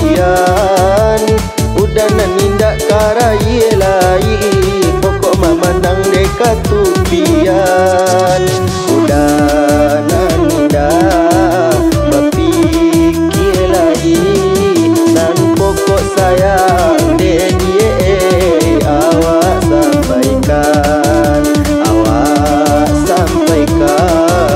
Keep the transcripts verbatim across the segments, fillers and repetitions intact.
Pian, udah nan indak karayie lai, pokok mamandang dek katupian. Udah nan indak bapikie lai, nan pokok sayang dek die, awak sampaikan, awak sampaikan.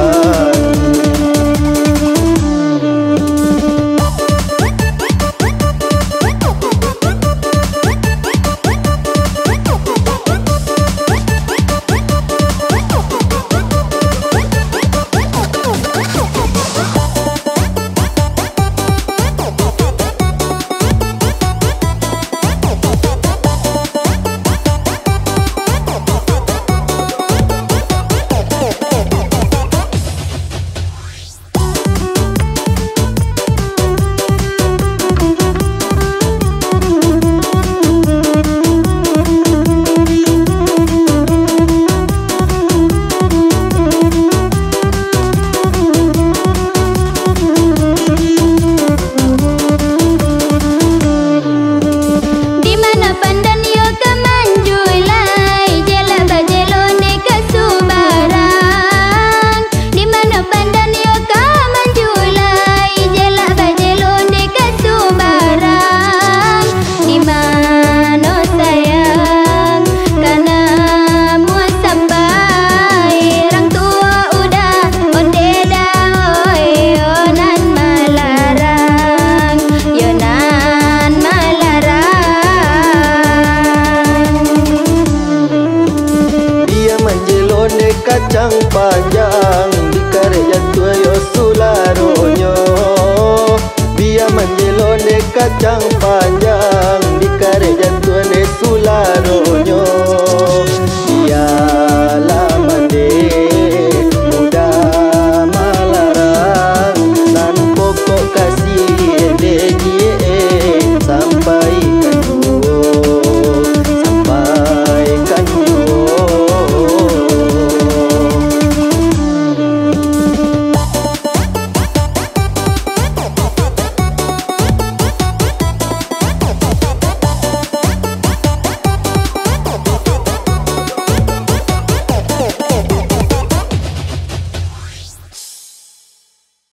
Di mano pandan iyo ka manjulai, jelak bajelonde ka subarang. Di mano pandan iyo ka manjulai, jelak bajelonde ka subarang. Di mano sayang ka namuah sampai, rang tuo udah onde dawai, yo nan malarang, yo nan malarang. Bia manjelonde kacang panjang, dikarek jatuah yo sularonyo. Bia manjelonde kacang panjang,